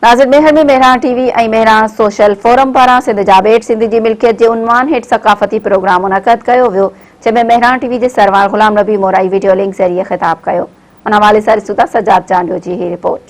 ناظر Mehar ۾ Mehran T V ۽ Mehran social forum پاران سنڌ جا ٻيٽ سنڌ جي ملڪيت جي عنوان هيٺ ثقافتي پروگرام منعقد ڪيو ويو جنهن ۾ مهراڻ ٽي وي جي سرواڻ غلام نبي مورائي وڊيو لنڪ ذريعي خطاب ڪيو ان حوالي سان ڏسون ٿا سجاد چانڊيو جي هي رپورٽ.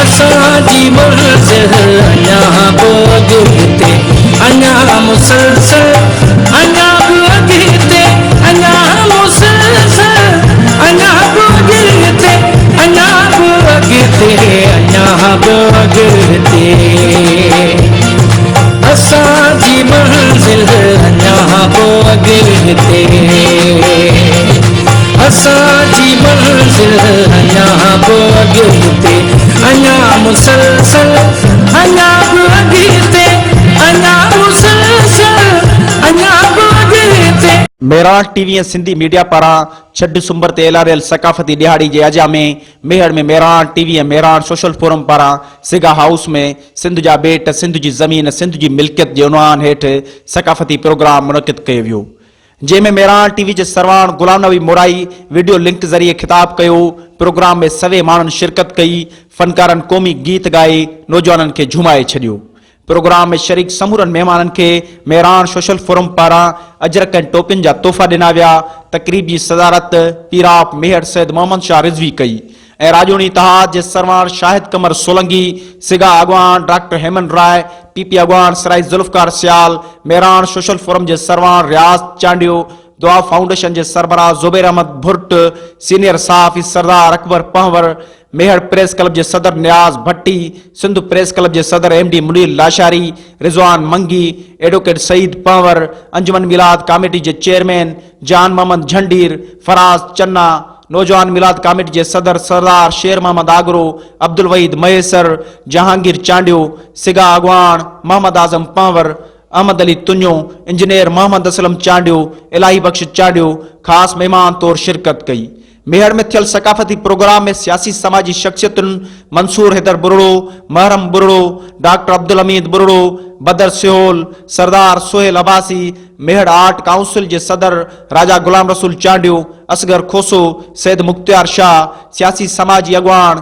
اسان جي منزل اڃا به اڳتي اڃا مسلسل اڃا به اڳتي اڃا مسلسل اڃا به اڳتي اڃا به اڳتي اڃا به اڳتي اسان جي منزل اڃا به اڳتي اسان جي منزل اڃا به اڳتي اڃا مسلسل اڃا به اڳتي اڃا مسلسل اڃا به اڳتي. مهراڻ ٽي وي ۽ سنڌي ميڊيا پاران ڇهه ڊسمبر تي اعلانيل ثقافتي ڏهاڙي جي اجا ۾ Mehar ۾ Mehran T V ۽ Mehran social forum پاران سگا هائوس ۾ سنڌ جا ٻيٽ، سنڌ جي زمين، سنڌ جي ملڪيت جي عنوان هيٺ ثقافتي پروگرام منعقد ڪيو ويو جنهن ۾ مهراڻ ٽي وي جي سرواڻ غلام نبي مورائي وڊيو لنڪ ذريعي خطاب ڪيو پروگرام ۾ سوين ماڻهن شرڪت ڪئي فنڪارن قومي گيت ڳائي نوجوانن کي جهومائي ڇڏيو پروگرام ۾ شريڪ سمورن مهمانن کي مهراڻ سوشل فورم پاران اجرڪ ۽ ٽوپين جا تحفا ڏنا ويا. تقريب جي صدارت پيراپ ميهڙ سيد محمد شاهه رضوي ڪئي ۽ راڄوڻي اتحاد جي سرواڻ شاهد قمر سولنگي، سگا اڳواڻ ڊاڪٽر هيمن راء، پي پي اڳواڻ سرائي ذوالفقار سيال، مهراڻ سوشل فورم جي سرواڻ رياض چانڊيو، دعا فائونڊيشن جي سربراهه زبير احمد ڀرٽ، سينيئر صحافي سردار اڪبر پنهور، ميهڙ پريس ڪلب جي صدر نياز ڀٽي، سنڌ پريس ڪلب جي صدر M D Munir Lashari, Rizwan Mangi, advocate Saeed Panhwar, Anjuman Milad committee جي چيئرمين جان محمد جهنڊير، فراز چنا، نوجوان ميلاد ڪاميٽي جي صدر سردار شير محمد آگرو، عبدالوحيد مهيسر، جهانگير چانڊيو، سگا اڳواڻ محمد اعظم پنهور، احمد علي تنيو، انجنيئر محمد اسلم چانڊيو، الاهي بخش چانڊيو خاص مهمان طور شرڪت ڪئي. ميهڙ ۾ ٿيل ثقافتي پروگرام ۾ سياسي سماجي شخصيتن منصور حيدر ٻرڙو، محرم ٻرڙو، ڊاڪٽر عبدالحميد ٻرڙو، بدر سيهول، سردار سهيل عباسي، ميهڙ آرٽ ڪائونسل جي صدر راجا غلام رسول چانڊيو، اصغر کوسو، سيد مختيار شاهه، سياسي سماجي اڳواڻ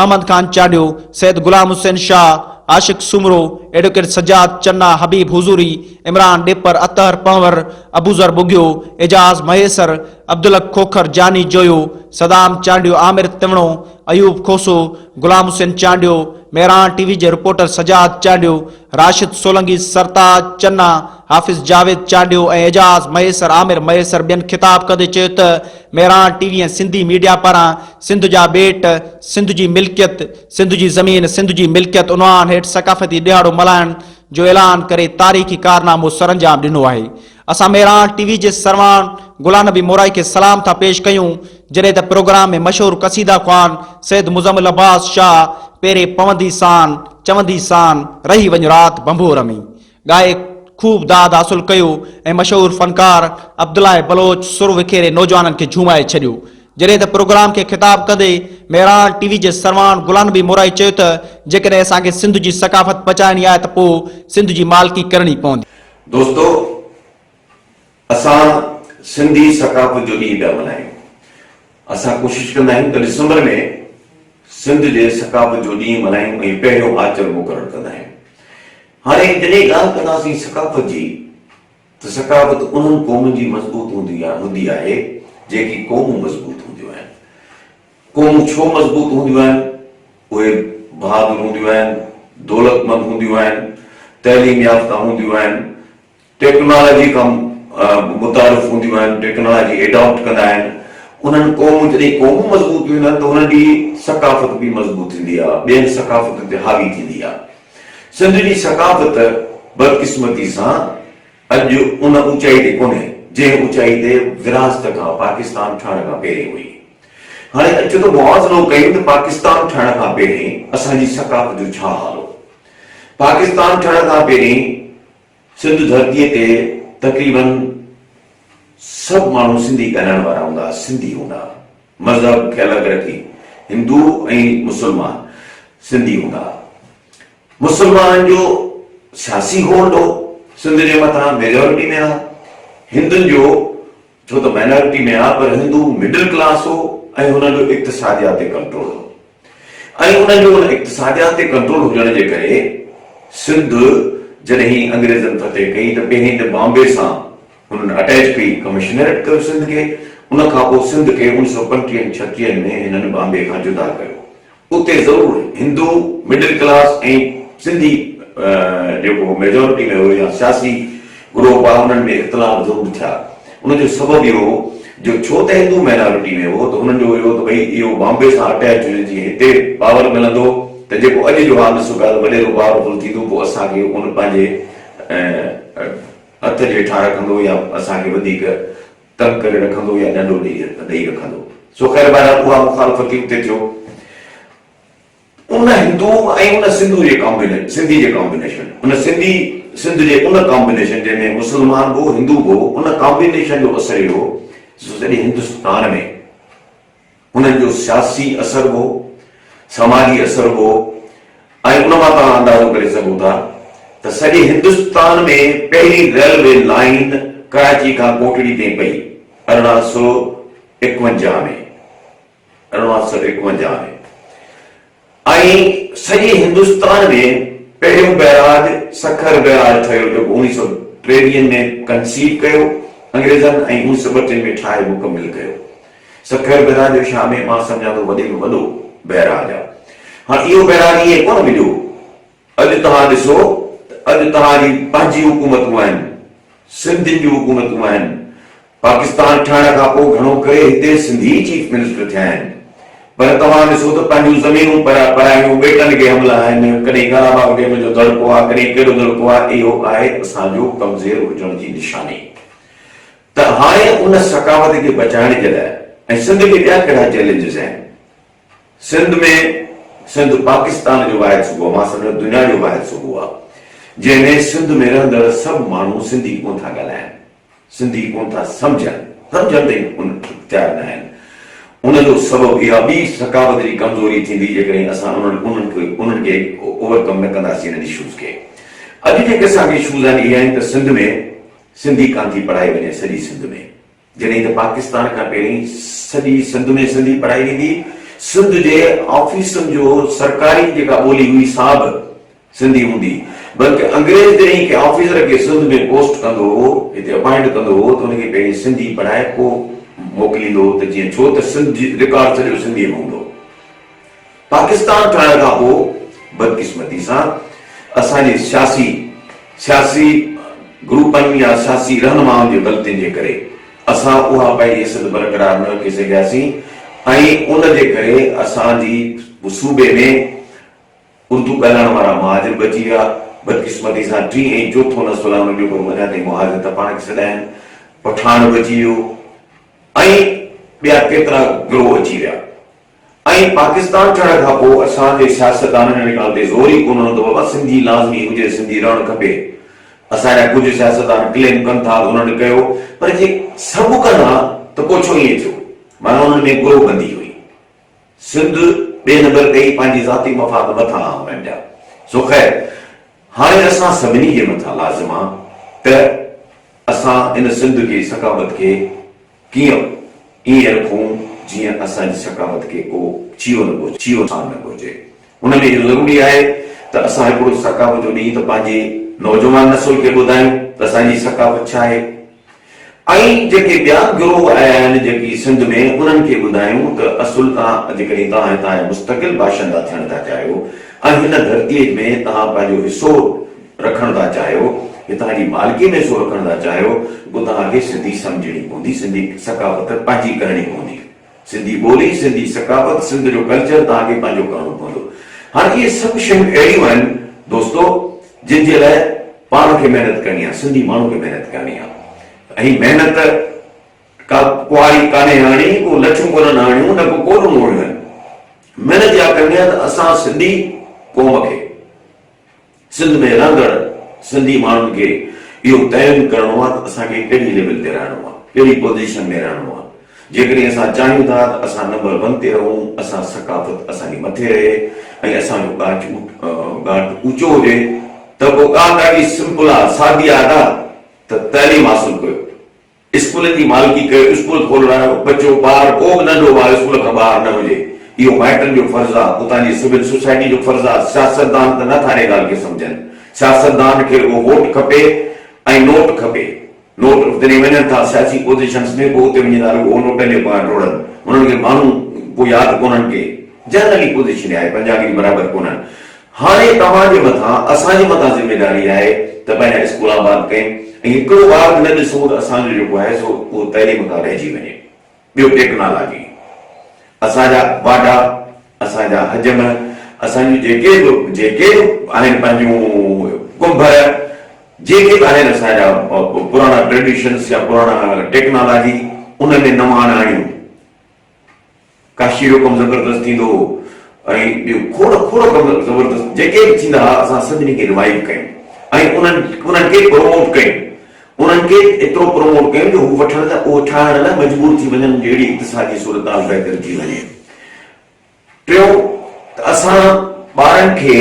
احمد خان چانڊيو، سيد غلام حسين شاهه، عاشق سومرو، ايڊووڪيٽ سجاد چنا، حبيب حضوري، عمران ڏيپر، اطهر پنهور، ابوذر ٻگهيو، اعجاز مهيسر، عبدالحق کوکر، جاني جويو، صدام چانڊيو، عامر تنوڻو، ايوب کوسو، غلام حسين چانڊيو، مهراڻ ٽي وي جي رپورٽر سجاد چانڊيو، راشد سولنگي، سرتاج چنا، حافظ جاويد چانڊيو ۽ اعجاز مهيسر، عامر مهيسر ٻين خطاب ڪندي چيو ته Mehran T V ۽ Sindhi media پاران سنڌ جا ٻيٽ، سنڌ جي ملڪيت، سنڌ جي زمين، سنڌ جي ملڪيت عنوان هيٺ ثقافتي ڏهاڙو ملهائڻ جو اعلان ڪري تاريخي ڪارنامو سرانجام ڏنو آهي. اسان مهراڻ ٽي وي جي سرواڻ غلام نبي مورائي کي سلام ٿا پيش ڪيون جڏهن ته پروگرام ۾ مشهور قصيده خوان سيد مزمل عباس شاهه پيري پوندي سان چوندي سان رهي وڃ رات ڀنڀور ۾ ڳائي خوب داد حاصل ڪيو ۽ مشهور فنڪار عبدالله بلوچ سر وکيري نوجوانن کي جهومائي ڇڏيو جڏهن ته پروگرام کي خطاب ڪندي مهراڻ ٽي وي جي سرواڻ غلام نبي مورائي چيو ته جيڪڏهن اسان کي سنڌ جي ثقافت بچائڻي آهي ته پوء سنڌ جي مالڪي ڪرڻي پوندي. دوستو اسان سنڌي ثقافت جو ڏينهن پيا ملهايون. اسان ڪوشش ڪندا آهيون ته ڊسمبر ۾ سنڌ جي ثقافت جو ڏينهن ملهايون ۽ پهريون آچر مقرر ڪندا آهيون. هاڻي جڏهن ڳالهه ڪنداسين ثقافت جي ته ثقافت انهن قومن جي مضبوط هوندي آهي جيڪي قومون مضبوط هونديون آهن. قومون ڇو مضبوط هونديون آهن؟ اهي بهادر هونديون آهن، دولتمند هونديون آهن، تعليم يافته هونديون آهن، ٽيڪنالاجي کان متعارف هونديون آهن، ٽيڪنالاجي ايڊاپٽ ڪندا آهن. انهن قومون جڏهن قومون مضبوط ٿينديون آهن ته انهن جي ثقافت به مضبوط ٿيندي آهي، ٻين ثقافتن تي حاوي ٿيندي آهي. سنڌ جي ثقافت بدقسمتي سان اڄ ان اوچائي تي ڪونهي، جنهن اوچائي تي ورهاست کان پاڪستان ٺهڻ کان پهرين هئي. هاڻي اچو ته موازنو ڪيون ته پاڪستان ٺهڻ کان پهرين اسان جي ثقافت جو ڇا حال هو. پاڪستان ٺهڻ کان پهرين سنڌ ڌرتيء تي تقريباً سڀ ماڻهو سنڌي ڳالهائڻ وارا هوندا ها، سنڌي هوندا ها. مذهب کي الڳ رکي هندو ۽ مسلمان سنڌي هوندا ها. مسلمانن جو سياسي هولڊ هو سنڌ جي مٿان ميجارٽي ۾ ها. هندن جو ڇو ته مائنارٽي ۾ ها پر هندو مڊل ڪلاس هو ۽ هنن جو اقتصاديات تي ڪنٽرول هو. ۽ انهن جو ان اقتصاديات تي ڪنٽرول هجڻ جي ڪري سنڌ جڏهن انگريزن فتح ڪئي ته پهرين ته بامبي سان هنن اٽيچ ڪئي ڪمشنريٽ ڪيو سنڌ کي ان کان پوء سنڌ کي اوڻيھ سئو پنٽيهن ڇٽيهن ۾ هنن بامبي کان جدا ڪيو. اتي ضرور هندو مڊل ڪلاس ۽ سنڌي جيڪو ميجارٽي ۾ هيو يا سياسي گروپ آ انهن ۾ اختلاف ضرور ٿيا. ان جو سبب اهو هو جو ڇو ته هندو مينارٽي ۾ هو ته انهن جو اهو ته ڀئي اهو بامبي سان اٽيچ هجي جيئن هتي پاور ملندو ته جيڪو اڄ جو حال ڏسو پيا ته وڏيرو پاورفل ٿيندو پوء اسان کي ان پنهنجي هٿ جي هيٺان رکندو يا اسان کي وڌيڪ تنگ ڪري رکندو يا ڏنڊو ڏئي رکندو. سو خير بهرحال اها مخالفت ٿي اتي ٿيو. ان هندو ۽ ان سنڌو جي ڪامبينيشن سنڌي جي ڪامبينيشن ان سنڌي سنڌ جي ان ڪامبينيشن جنهن ۾ مسلمان به هو هندو به هو ان ڪامبينيشن جو اثر اهو هو جو سڄي هندستان ۾ انهن جو سياسي اثر به هو سماجي اثر به هو ۽ ان مان توهان اندازو ڪري سگهو ٿا ته سڄي هندستان ۾ پهرين ريلوي لائين ڪراچي کان ڪوٽڙي تائين پئي 1851 ۾. 1851 ۾ ۽ سڄي هندستان ۾ پهريون بئراج سکر بئراج ٺهيو جيڪو اوڻيھ سئو ٽيويهن ۾ ڪنسيو ڪيو انگريزن ۽ اوڻيھ سئو ٻٽيهن ۾ ٺاهي مڪمل ڪيو. سکر بئراج ايشيا ۾ مان سمجهان ٿو وڏي ۾ وڏو بئراج آهي. هاڻ اهو بئراج ائين ڪونه مليو. اڄ توهان ڏسو ته اڄ توهان جي پنهنجي حڪومتون آهن، سنڌين جون حڪومتون آهن، پاڪستان ٺهڻ کان پوء گهڻو ڪري هتي سنڌي ئي چيف منسٽر ٿيا آهن پر توهان ڏسو ته پنهنجون زمينون پرايون ٻيٽن کي حملا آهن، ڪڏهن ڪالاباغ ڊيم جو دڙڪو آهي، ڪڏهن ڪهڙو دڙڪو آهي، اهو آهي اسان جو ڪمزير هجڻ جي نشاني ته هاڻي ان ثقافت کي بچائڻ جي لاء ۽ سنڌ کي ٻيا ڪهڙا چئلينجز آهن. سنڌ ۾ سنڌ پاڪستان جو واحد صوبو آهي، مان سمجهان دنيا جو واحد صوبو آهي، جنهن ۾ سنڌ ۾ رهندڙ سڀ ماڻهو سنڌي ڪونه ٿا ڳالهائن، سنڌي ڪونه ٿا سمجهن، سمجهڻ تائين اختيار نه آهن. ان جو سبب اها ٻي ثقافت جي ڪمزوري ٿيندي جيڪڏهن اسان انهن انهن کي انهن کي اوور ڪم نه ڪنداسين انهن اشوز کي. اڄ جيڪي اسان کي اشوز آهن اهي آهن ته سنڌ ۾ سنڌي ڪانه ٿي پڙهائي وڃي سڄي سنڌ ۾. جڏهن ته پاڪستان کان پهرين سڄي سنڌ ۾ سنڌي پڙهائي ويندي هئي. سنڌ جي آفيسن جو سرڪاري جيڪا ٻولي هئي سا به سنڌي هوندي هئي. بلڪه انگريز جڏهن ڪنهن آفيسر کي سنڌ ۾ پوسٽ ڪندو هو، هتي اپائنٽ ڪندو هو ته ان کي پهرين سنڌي پڙهائي پوء موڪليندو هو ته جيئن ڇو ته سنڌ جي رڪارڊ سڄو سنڌيء ۾ هوندو هو. پاڪستان ٺهڻ کان پوء بدقسمتي سان اسان جي سياسي سياسي گروپن يا سياسي رهنمائن جي غلطين جي ڪري اسان اها پنهنجي حيثيت برقرار نه رکي سگهياسين ۽ ان جي ڪري اسان جي صوبي ۾ اردو ڳالهائڻ وارا مهاجر به اچي ويا. بدقسمتي سان ٽين ۽ چوٿون نسل آهي ان جو پر اڃا تائين مهاجر ته پاڻ کي سڏائن. پٺاڻ به اچي ويو ۽ ٻيا ڪيترا گروهه اچي ويا. ۽ پاڪستان ٺهڻ کان پوء اسان جي سياستدانن ان ڳالهه تي زور ئي ڪونه ڏنو ته بابا سنڌي لازمي هجي سنڌي رهڻ کپي. اسان جا ڪجهه سياستدان ڪليم ڪن ٿا ته انهن ڪيو پر جي سڀ ڪن ها ته پوء ڇو ائين ٿيو؟ معنيٰ انهن ۾ گروهه بندي هئي. سنڌ ٻئي نمبر تي ئي پنهنجي ذاتي مفاد مٿان آ انهن جا. سو خير هاڻي اسان سڀني جي مٿان لازم آ ته اسان ان سنڌ کي ثقافت کي ڪيئن ائين رکون جيئن اسان جي ثقافت کي ڪو ڇيهو نه پهچي، ڇيهو نقصان نه پهچي. ان ۾ اهو ضروري آهي ته اسان هڪڙو ثقافت جو ڏينهن ته پنهنجي نوجوان نسل کي ٻڌايون ته اسان جي ثقافت ڇا آهي ۽ جيڪي ٻيا گروهه آيا آهن جيڪي سنڌ ۾ انهن کي ٻڌايون ته اصل توهان جيڪڏهن توهان هتان جا مستقل باشندا ٿيڻ ٿا چاهيو ۽ هن ڌرتيء ۾ توهان پنهنجو حصو رکڻ ٿا چاهيو، هتان جي مالڪي ۾ حصو رکڻ ٿا چاهيو ته پوء توهان کي سنڌي سمجهڻي پوندي، سنڌي ثقافت پنهنجي ڪرڻي پوندي. سنڌي ٻولي، سنڌي ثقافت، سنڌ جو ڪلچر توهان کي پنهنجو ڪرڻو پوندو. هاڻ اهي سڀ شيون اهڙيون آهن دوستو جن جي لاء پاڻ کي محنت ڪرڻي آهي، سنڌي ماڻهو کي محنت ڪرڻي آهي ۽ محنت ڪا ڪهاڙي ڪانهي هڻڻي، ڪو لٺيون ڪونهن هڻڻيون، نه ڪو ڪوڏون موڙيون آهن. محنت اها ڪرڻي آهي ته اسان سنڌي قوم کي. سنڌ ۾ رهندڙ سنڌي ماڻهن کي اهو تعين ڪرڻو آهي ته اسان کي ڪهڙي ليول تي رهڻو آهي، ڪهڙي پوزيشن ۾ رهڻو آهي. جيڪڏهن اسان چاهيون ٿا ته اسان نمبر ون تي رهون، اسان ثقافت اسان جي مٿي رهي ۽ اسان جو ڳاٽ ڳاٽ اوچو هجي ته پوء ڳالهه ڏاڍي سمپل آهي، سادي آهي ادا ته تعليم حاصل ڪيو. اسڪولن جي مالڪي ڪيو، اسڪول کولرايو، ٻچو ٻار ڪو به ننڍو ٻار اسڪول کان ٻاهر نه هجي. اهو مائٽن جو فرض آ، اتان جي سول سوسائٽي جو فرض آ، سياستدان ته نه ٿا ان ڳالهه کي سمجهن. سياستدان کي رڳو ووٽ کپي ۽ نوٽ کپي. نوٽ جڏهن وڃن ٿا سياسي پوزيشنس ۾ پوء اتي وڃي ٿا رڳو اهو نوٽن جي پويان ڊوڙن. انهن کي ماڻهو ڪو ياد ڪونهن ڪي. جنرلي پوزيشن اها آهي، پنجابي برابر ڪونهن. هاڻي توهان جي مٿان، اسان جي مٿان ذميداري آهي ته پنهنجا اسڪول آباد ڪيون ۽ هڪڙو ٻار به نه ڏسون ته اسان جو جيڪو آهي سو اهو تعليم کان رهجي وڃي. ٻيو ٽيڪنالاجي. اسان جا واڍا، اسان جا حجم، اسان جون جيڪي به جيڪي به آهن پنهنجون ڪنڀر، جيڪي به آهن اسان جا پراڻا ٽريڊيشنس يا پراڻا ٽيڪنالاجي ان ۾ نواڻ آڻيون. ڪاشي جو ڪم زبردست ٿيندو هو ۽ ٻيو کوڙ کوڙ ڪم زبردست جيڪي به ٿيندا هئا اسان سڀني کي ريوائيو ڪيون ۽ انهن انهن کي پروموٽ ڪيون انهن کي ايترو پروموٽ ڪيون جو هو وٺڻ لاء اهو ٺاهڻ لاء مجبور ٿي وڃن جو اهڙي اقتصادي صورتحال بهتر ٿي وڃي. ٽيون ته اسان ٻارن کي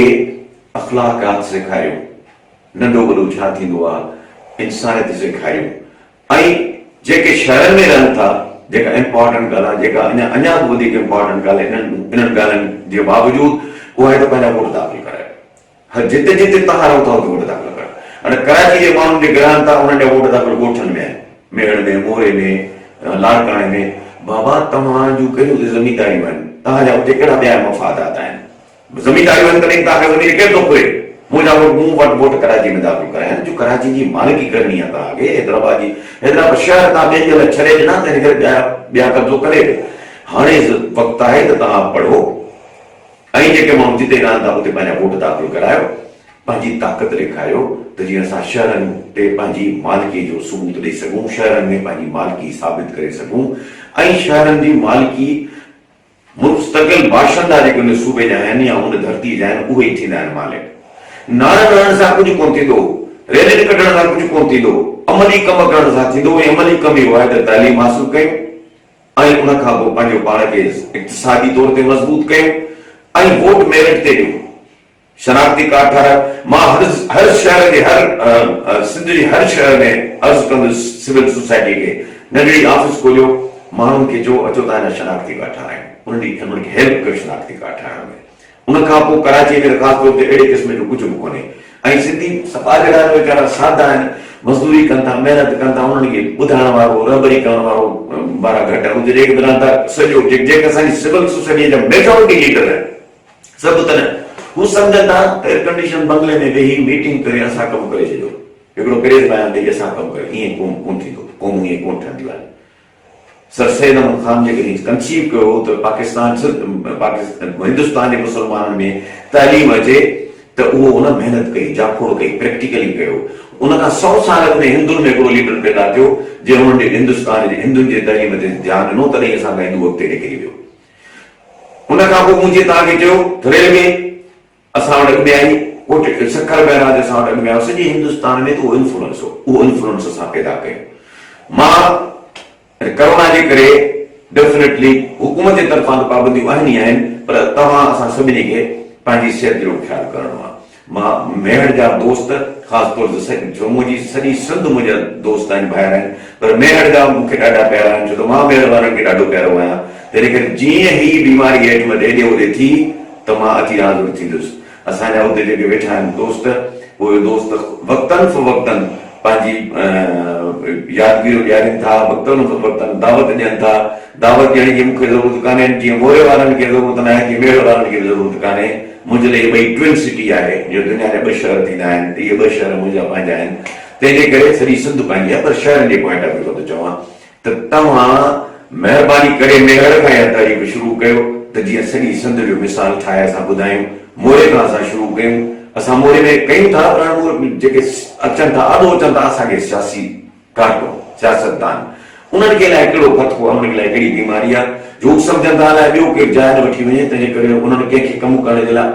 اخلاقيات سيکاريون ننڍو وڏو ڇا ٿيندو آهي انسانيت سيکاريون ۽ جيڪي شهرن ۾ رهن ٿا، جيڪا امپارٽنٽ ڳالهه آهي، جيڪا اڃا اڃا به وڌيڪ امپارٽنٽ ڳالهه انهن انهن ڳالهين جي باوجود اها آهي ته پنهنجا ووٽ داخل ڪرايو. هر جتي جتي توهان رهو ٿا اتي ووٽ داخل ڪرايو. هاڻي ڪراچي جي ماڻهن جيڪي رهن ٿا انهن جا ووٽ داخل ڳوٺن ۾ آهن، ميهڙ ۾، موري ۾، لاڙڪاڻي ۾. بابا توهان جون ڪهڙيون اتي زمينداريون آهن؟ توهان جا اتي ڪهڙا ٻيا مفادات آهن؟ زمينداريون آهن تڏهن توهان کان زمين ڪير ٿو ڦري؟ منهنجا ووٽ مون وٽ ووٽ ڪراچي ۾ داخل ڪرايا آهن جو ڪراچي جي مالڪي ڪرڻي آهي توهان کي حيدرآباد جي حيدرآباد شهر توهان ٻين جي لاء ڇڏي ڏنا تنهن ڪري ٻيا ٻيا قبضو ڪري ويا هاڻي وقت آهي ته توهان پڙهو ۽ جيڪي ماڻهو جتي رهن ٿا اتي پنهنجا ووٽ داخل ڪرايو پنهنجي طاقت ڏيکاريو ته جيئن اسان شهرن تي پنهنجي مالڪي جو ثبوت ڏئي سگهون شهرن ۾ پنهنجي مالڪي ثابت ڪري سگهون ۽ شهرن جي مالڪي مستقل باشندا جيڪي ان صوبي جا آهن يا ان ڌرتيء جا آهن اهي ئي ٿيندا آهن مالڪ. نعرن هڻڻ سان ڪجهه ڪونه ٿيندو، ريلين ڪڍڻ سان ڪجهه ڪونه ٿيندو، عملي ڪم ڪرڻ سان ٿيندو ۽ عملي ڪم اهو آهي ته تعليم حاصل ڪيون ۽ ان کان پوء پنهنجو پاڻ کي اقتصادي طور تي مضبوط ڪيون ۽ ووٽ ميرٽ تي ڏيون. شناختي ڪارڊ ٺاهرايو. مان هر هر شهر جي هر سنڌ جي هر شهر ۾ عرض ڪندس سول سوسائٽي کي ننڍڙي آفيس کوليو ماڻهن کي چئو اچو توهان جا شناختي ڪارڊ ٺاهرايون انهن جي انهن کي هيلپ ڪيو شناختي ڪارڊ ٺاهرائڻ ۾ ان کان پوء ڪراچي ۾ ته خاص طور تي اهڙي قسم جو ڪجهه به ڪونهي ۽ سنڌي سٻاجهڙا آهن ويچارا سادا آهن مزدوري ڪن ٿا محنت ڪن ٿا انهن کي ٻڌائڻ وارو رهبري ڪرڻ وارو وارا گهٽ آهن اتي جيڪي به رهن ٿا سڄو جيڪي اسان جي سول سوسائٽي جا ميجارٽي ليڊر آهن سڀ تڏهن هو سمجهن ٿا ته ايئرڪنڊيشن بنگلي ۾ ويهي ميٽنگ ڪري اسان ڪم ڪري ڇڏيو. هڪڙو پريس بيان ڏئي اسان ڪم ڪري ائين قوم ڪونه ٿيندو. قومون ائين ڪونه ٺهنديون آهن. سر سيد احمد خان جيڪڏهن ڪنسيو ڪيو هو ته پاڪستان هندستان جي مسلمانن ۾ تعليم اچي ته اهو هن محنت ڪئي، جاکوڙ ڪئي، پريڪٽيڪلي ڪيو. ان کان سئو سال اڳ ۾ هندن ۾ هڪڙو ليڊر پيدا ٿيو جنهن هنن جي هندستان جي هندن جي تعليم تي ڌيان ڏنو تڏهن اسان کان هندو اڳتي نڪري ويو. ان کان پوء مون جيئن توهان کي چيو ته ريلوي اسان وٽ اڳ ۾ آئي، ڪوٽ سکر بئراج اسان وٽ اڳ ۾ آيو، سڄي هندستان ۾ ته اهو انفلوئنس هو، اهو انفلوئنس اسان پيدا ڪيو. مان ڪرونا جي ڪري ڊيفنيٽلي حڪومت جي طرفان ته پابنديون آهن ئي آهن پر توهان اسان سڀني کي پنهنجي صحت جو به خيال ڪرڻو آهي. مان ميهڙ جا دوست خاص طور تي ڇو منهنجي سڄي سنڌ منهنجا دوست آهن ڀائر آهن پر ميهڙ جا مون کي ڏاڍا پيارا آهن ڇو ته مان ميهڙ وارن کي ڏاڍو پيارو آهيان تنهن ڪري جيئن هي بيماري هيٺ مٿي هيڏي هوڏي ٿي ته مان اچي حاضر ٿيندس اسان جا اتي جيڪي ويٺا آهن دوست اهي دوست وقتن فوقتن پنهنجي يادگيريون ڏيارين ٿا وقتن فوقتن دعوت ڏين ٿا دعوت ڏيڻ جي مون کي ضرورت ڪانهي جيئن موري وارن کي ضرورت ناهي تيئن ميهڙ وارن کي به ضرورت ڪانهي منهنجي لاء اهي ٻئي ٽوئن سٽي آهي جو دنيا جا ٻه شهر ٿيندا آهن ته اهي ٻه شهر منهنجا پنهنجا آهن تنهن جي ڪري سڄي سنڌ پنهنجي آهي پر شهرن جي پوائنٽ آف ويو کان ٿو چوان ته توهان مهرباني ڪري ميهڙ کان اها تحريڪ شروع ڪيو ته جيئن سڄي سنڌ جو مثال ٺاهي اسان ٻڌايون موري کان اسان شروع ڪيون اسان موري ۾ ڪيون ٿا پر هاڻي موري جيڪي اچن ٿا آڏو اچن ٿا اسان کي سياسي ڪارڪن، سياستدان، انهن کي الائي ڪهڙو ڦٿڪو آهي، انهن کي الائي ڪهڙي بيماري آهي، جو هو سمجهن ٿا الائي ٻيو ڪير جاء نه وٺي وڃي، تنهنجي ڪري انهن ڪنهن کي ڪم ڪرڻ جي لاء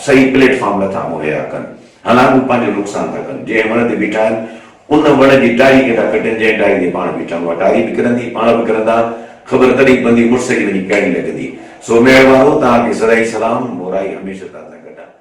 صحيح پليٽ فارم نه ٿا مهيا ڪن. حالانڪ هو پنهنجو نقصان ٿا ڪن. جنهن وڻ تي بيٺا آهن، ان وڻ جي ٽاري کي ٿا ڪٽين، جنهن ٽاري تي پاڻ بيٺا آهن، اها ٽاري به ڪرندي، پاڻ به ڪرندا، خبر تڏهن پوندي، مڙس جي وڃي ڪهڙي لڳندي. سو مهربانو، توهان کي سدائين سلام، مورائي هميشه توهان سان گڏ.